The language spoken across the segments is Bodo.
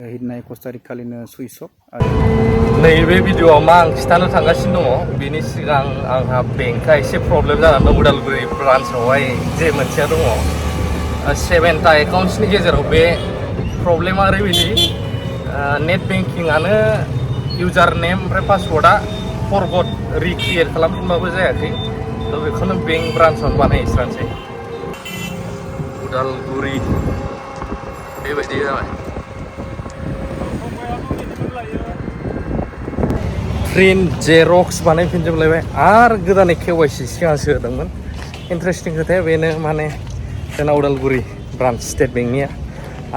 हिडनाय कस्टारिकालिनो सुइस अफ नैबे भिडिअ'आव मा आं खिथानो थांगासिनो दङ बेनि सिगां आंहा बेंकआ एसे प्रब्लेम जानानै दं उदालगुरि ब्रान्सआवहाय जे मोनसेया दङ 7टा एकाउन्ट्सनि गेजेराव बे प्रब्लेमा ओरैबायदि नेट बेंकिंआनो इउजार नेम ओमफ्राय पासवर्डआ फरगट रिक्रिएट खालामफिनबाबो जायाखै थ' बेखौनो बेंक ब्रान्सआवनो बानायहैस्रानोसै उदालगुरि बेबायदि जाबाय प्रिन्ट जेरक्स बानायफिनजोबलायबाय आरो गोदानै केवाइसि सिगांसो होदोंमोन इन्टारेस्टिं खोथाया बेनो माने जोंना उदालगुरि ब्रान्च स्टेट बेंकनिया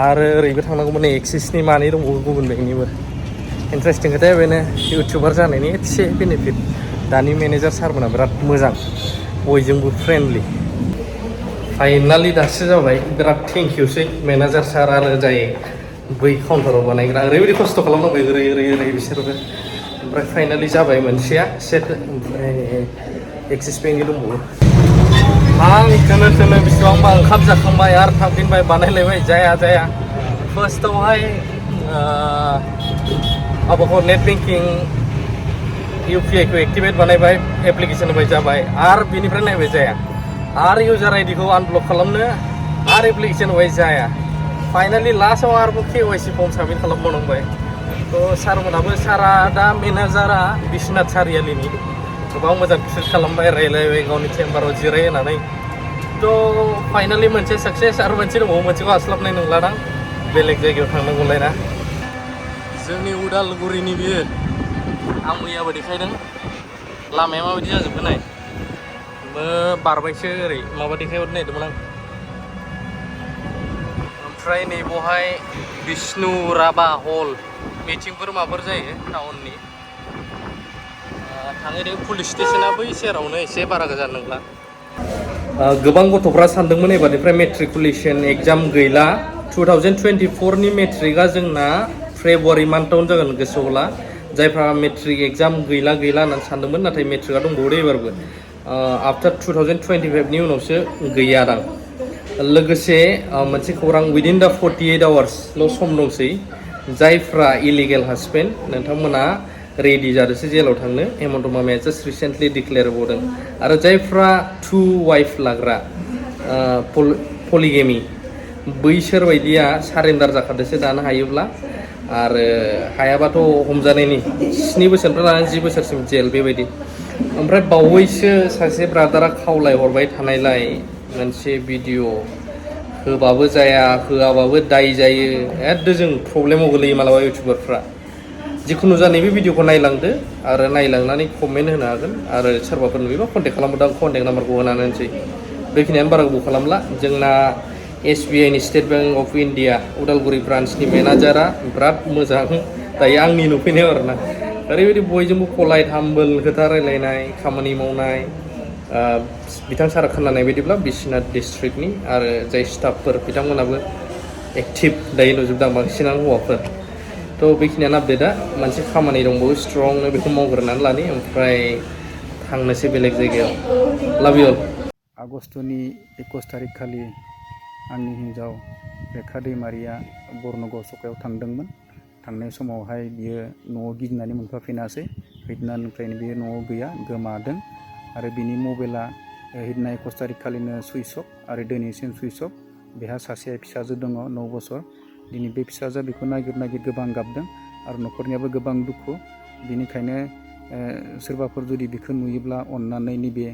आरो ओरैबो थांनांगौमोन एक्सिसनि मानि दंबावो गुबुन बेंकनिबो इन्टारेस्टिं खोथाया बेनो इउटुबार जानायनि एसे बेनिफिट दानि मेनेजार सारमोना बिराद मोजां बयजोंबो फ्रेन्डलि फाइनालि दासो जाबाय बिराद थेंकिउसै मेनेजार सार आरो जाय बै काउन्टाराव बानायग्रा ओरैबायदि खस्थ' खालामनांबाय ओरै बिसोरबो ओमफ्राय फाइनालि जाबाय मोनसेया सेट ओमफ्राय एक्सिस बेंकनि दंबावो आं खोनो बेसेबांबा ओंखाम जाखांबाय आरो थांफिनबाय बानायलायबाय जाया फार्स्टआवहाय माबाखौ नेट बेंकिं इउपिआइखौ एक्टिभेट बानायबाय एप्लिकेसन होबाय जाबाय आरो बिनिफ्राय नायबाय जाया आरो इउजार आइडिखौ आनब्लक खालामनो आरो एप्लिकेसन होबाय जाया फाइनालि लास्टआव आरोबाव केवाइसि फर्म साबमिट खालामबावनांबाय थ' सारमोनाबो सारा दा मेनेजारा बिश्वनाथ सारियालिनि गोबां मोजां ट्रिट खालामबाय रायलायबाय गावनि चेम्बाराव जिरायहोनानै थ' फाइनालि मोनसे साक्सेस आरो मोनसे दंबावो मोनसेखौ हास्लाबनाय नंलादां बेलेग जायगायाव थांनांगौलायना जोंनि उदालगुरिनि बियो आं मैयाबो देखायदों लामाया माबायदि जाजोबगोन नाय बारबायसो ओरै माबा देखायहरनो नागिरदोंमोन आं ओमफ्राय नैबावहाय बिष्णु राभा हल मिटिंफोर माबाफोर जायो टाउननि थाङैदों पुलिस स्टेसना बै सेरावनो एसे बारा गोजान नंला गोबां गथ'फ्रा सानदोंमोन एबारनिफ्राय मेट्रिकुलेसन एग्जाम गैला 2024नि मेट्रिकआ जोंना फेब्रुवारि मान्थआवनो जागोन गोसोआवला जायफ्रा मेट्रिक एग्जाम गैला होननानै सानदोंमोन नाथाय मेट्रिकआ दंबावो एबारबो आफ्टार 2025नि उनावसो गैयादां लोगोसे मोनसे खौरां उइदिन दा 48 आवार्सल' सम दंसै जायफ्रा इलिगेल हासबेन्ड नोंथांमोना रेडि जादोंसो जेलाव थांनो हेमन्त मामाया जास्ट रिसेन्टलि डिक्लेयार होबावदों आरो जायफ्रा 2 वाइफ लाग्रा पलिगेमि बैसोर बायदिया सारेन्डार जाखादोंसो दानो हायोब्ला आरो हायाबाथ' हमजानायनि 7 बोसोरनिफ्राय लानानै 10 बोसोरसिम जेल बेबायदि ओमफ्राय बावैसो सासे ब्रादारा खावलाय हरबाय थानायलाय मोनसे भिडिअ होबाबो जाया होआबाबो दाय जायो एकदम जों प्रब्लेमाव गोलैयो मालाबा इउटुबारफ्रा जिखुनु जा नैबे भिडिअखौ नायलांदो आरो नायलांनानै कमेन्ट होनो हागोन आरो सोरबाफोर नुयोबा कन्टेक्ट खालामबोदां कन्टेक्ट नाम्बारखौ होनानै होनोसै बेखिनियानो बारा गोबाव खालामला जोंना SBIनि State Bank of India Udalguri ब्रान्चनि मेनेजारा बिराद मोजां दायो आंनि नुफैनायाव आरोना ओरैबायदि बयजोंबो पलाइट हाम्बोल खोथा रायलायनाय खामानि मावनाय बिथां सारा खोनानाय बायदिब्ला बिश्वनाथ डिस्ट्रिक्टनि आरो जाय स्टाफफोर बिथांमोनाबो एक्टिभ दायो नुजोबदों बांसिनानो हौवाफोर थ' बेखिनियानो आपडेटआ मोनसे खामानि दंबावो स्ट्रंनो बेखौ मावग्रोनानै लानि ओमफ्राय थांनोसै बेलेग जायगायाव लाभ इउ अल आगस्टनि 21 तारिख खालि आंनि हिन्जाव रेखा दैमारिया बर्नगाव सकायाव थांदोंमोन थांनाय समावहाय बियो न'आव गिदिंनानै मोनफाफिनासै हैदनानिफ्रायनो बियो न'आव गैया गोमादों आरो बिनि मबाइला हिडनाय कस्टारिकालिनो सुइस अफ आरो दिनैसिम सुइस अफ बेहा सासे फिसाजो दङ 9 बोसोर दिनै बे फिसाजोआ बेखौ नागिर गोबां गाबदों आरो न'खरनियाबो गोबां दुखु बेनिखायनो सोरबाफोर जुदि बेखौ नुयोब्ला अननानै नैबे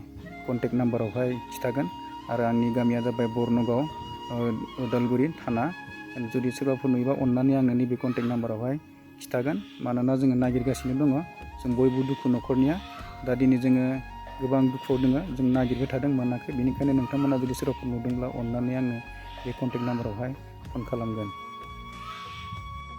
कन्टेक्ट नाम्बारावहाय खिथागोन आरो आंनि गामिया जाबाय बर्नगाव उदालगुरि थाना जुदि सोरबाफोर नुयोबा अननानै आंनो नैबे कन्टेक्ट नाम्बारावहाय खिथागोन मानोना जोङो नागिरगासिनो दङ जों बयबो दुखु न'खरनिया दा दिनै जोङो गोबां दुखुआव दङ जों नागिरबाय थादों मोनाखै बेनिखायनो नोंथांमोना जुदि सोरबाफोर नुदोंब्ला अननानै आंनो बे कन्टेक्ट नाम्बारावहाय फन खालामगोन